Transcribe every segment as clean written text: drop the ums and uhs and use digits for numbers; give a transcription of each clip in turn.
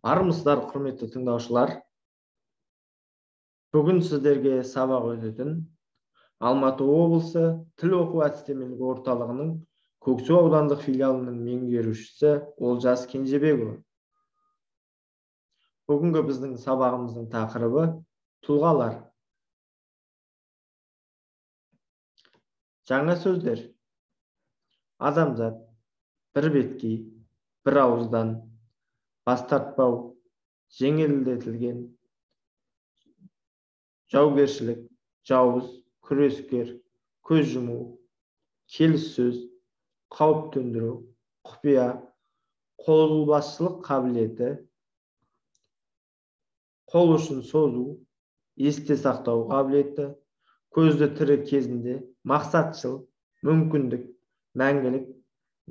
Армысыздар, құрметті тыңдаушылар. Бүгін сіздерге сабақ өтетін Алматы облысы тіл оқу әдістемелік орталығының Көксу аудандық филиалының меңгерушісі Олжас Кенжебекұлы. Бүгінгі біздің сабағымыздың тақырыбы тұлғалар. Жаңа сөздер. Адамзат, бір беткей, бір ауыздан, бас тартпау, жеңілдетілген, жаугершілік, жауыз, күрескер, көз жұму, келіссөз, қауіп төндіру, құпия, қолбасшылық қабілеті, қол ұшын созу, есте сақтау қабілеті, көзді тірі кезінде, мақсатшыл, мүмкіндік, мәңгілік,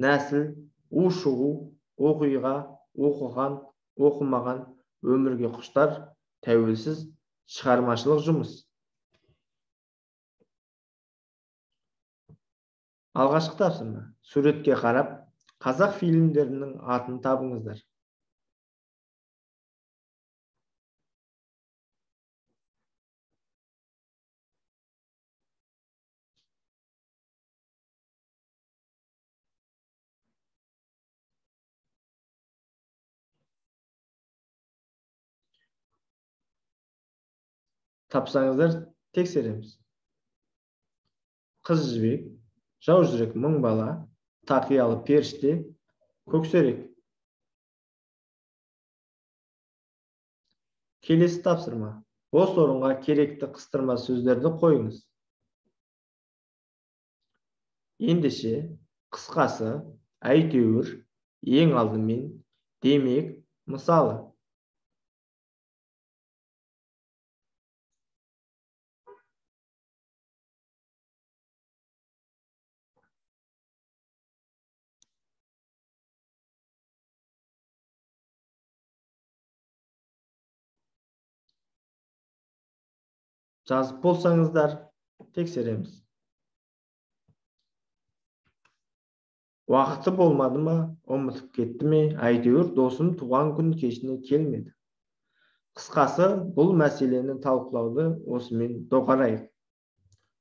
нәсіл, ушығу, оқиға, оқыған, оқымаған, өмірге құштар, тәуелсіз, шығармашылық жұмыс. Алғашқы тапсырма. Суретке қарап, қазақ фильмдерінің атын табыңыздар. Тапсаңыздар, тексереміз. Қыз жібек, жау жүрек мың бала, тақиялы періште, көксерек. Келесі тапсырма. Бос орынға керекті қыстырма сөздерді қойыңыз. Ендеше, қысқасы, әйтеуір, ең алдымен, демек, мысалы. Жазып болсаңыздар, тексереміз. Уақыты болмады ма, ұмытып кетті ме, әйтеуір досым туған күн кешіне келмеді. Қысқасы, бұл мәселені талқылауды осымен доғарайық.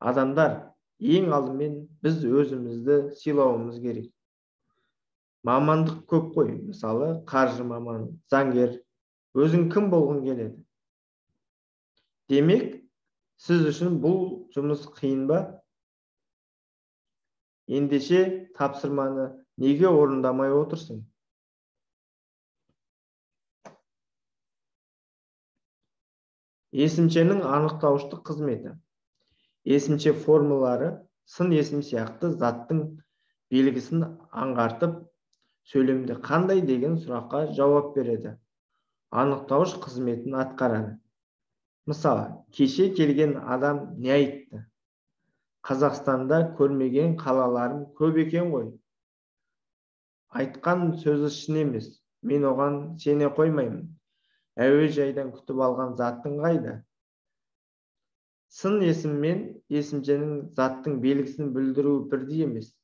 Адамдар, ең алдымен біз өзімізді сыйлауымыз керек. Мамандық көп қой, мысалы, қаржы маманы, заңгер, өзің кім болғың келеді? Демек, сіз үшін бұл жұмыс қиын ба? Ендеше тапсырманы неге орындамай отырсың? Есімшенің анықтауыштық қызметі. Есімше формалары сын есім сияқты заттың белгісін аңғартып, сөйлемде қандай деген сұраққа жауап береді. Анықтауыш қызметін атқарады. Мысалы, кеше келген адам не айтты? Қазақстанда көрмеген қалаларым көп екен ғой. Айтқан сөзі шын емес, мен оған сене қоймаймын. Әуежайдан күтіп алған заттың қайда? Сын есім мен есімшенің заттың белгісін білдіруі бірдей емес.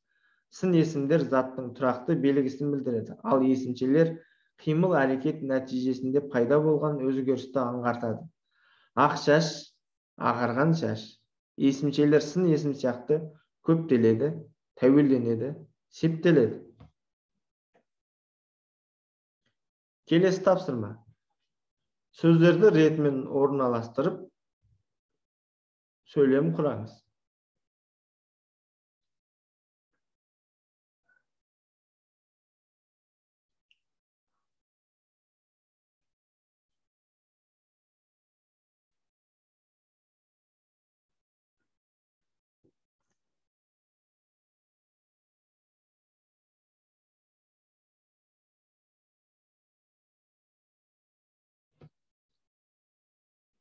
Сын есімдер заттың тұрақты белгісін білдіреді, ал есімшелер қимыл әрекет нәтижесінде пайда болған өзгерісті аңғартады. Ақ шаш, ағарған шаш. Есімшелер сын есім сияқты көптеледі, тәуелденеді, септеледі. Келесі тапсырма. Сөздерді ретімен орналастырып, сөйлем құраңыз.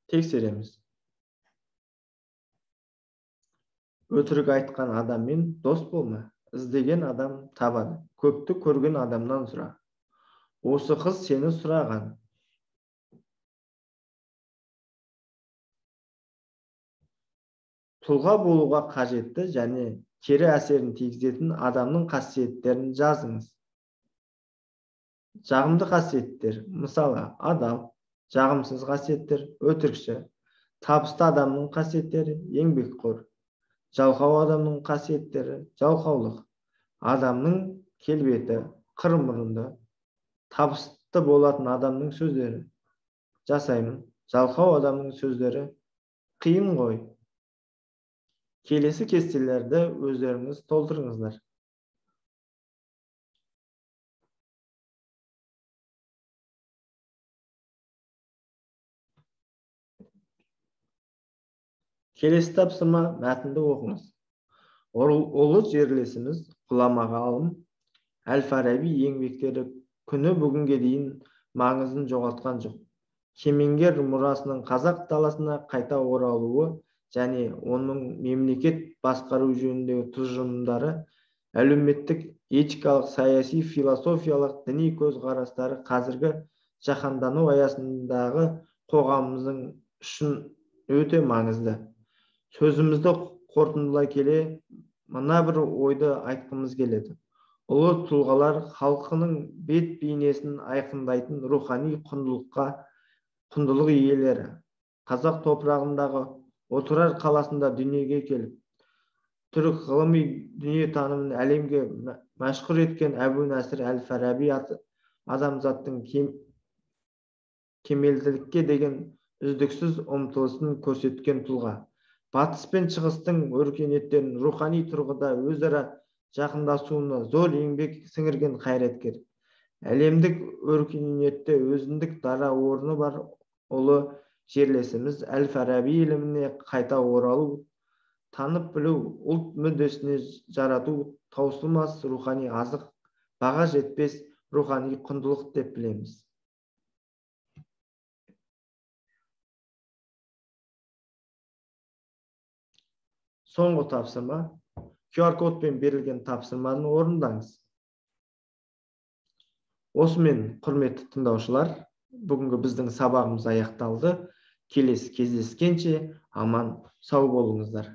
Тексереміз. Өтірік айтқан адаммен дос болма, іздеген адам табады, көпті көрген адамнан сұра. Осы қыз сені сұраған. Тұлға болуға қажетті және кері әсерін тигізетін адамның қасиеттерін жазыңыз. Жағымды қасиеттер, мысалы, адал, жағымсыз қасиеттер, өтірікші, табысты адамның қасиеттері, еңбекқор, жалқау адамның қасиеттері, жалқаулық, адамның келбеті, қыр мұрынды, табысты болатын адамның сөздері, жасаймын, жалқау адамның сөздері, қиын ғой. Келесі кестелерді өздеріңіз толтырыңыздар. Келесі тапсырма мәтінді оқыңыз. Ұлы жерлесіміз ғұлама ғалым Әл-Фараби еңбектері күні бүгінге дейін маңызын жоғалтқан жоқ. Кемеңгер мұрасының қазақ даласына қайта оралуы және оның мемлекет басқару жөніндегі тұжырымдары, әлеуметтік, этикалық, саяси, философиялық, діни көзқарастары қазіргі жаһандану аясындағы қоғамымыздың үшін өте маңызды. Сөзімізді қорытындылай келе, мына бір ойды айтқымыз келеді. Ұлы тұлғалар халқының бет бейнесін айқындайтын рухани құндылық иелері. Қазақ топырағындағы Отырар қаласында дүниеге келіп, түрік ғылыми дүниетанымын әлемге мәшһүр еткен Әбу Насыр әл-Фараби адамзаттың кемелділікке деген үздіксіз ұмтылысын көрсеткен тұлға. Батыс пен шығыстың өркениеттерін рухани тұрғыда өзара жақындасуына зор еңбек сіңірген қайраткер. Әлемдік өркениетте өзіндік дара орны бар ұлы жерлесіміз Әл-Фараби іліміне қайта оралу, танып білу, ұлт мүддесіне жарату таусылмас рухани азық, баға жетпес рухани құндылық деп білеміз. Соңғы тапсырма, QR-кодпен берілген тапсырманы орындаңыз. Осымен, құрметті тыңдаушылар, бүгінгі біздің сабағымыз аяқталды. Келесі кездескенше аман сау болыңыздар.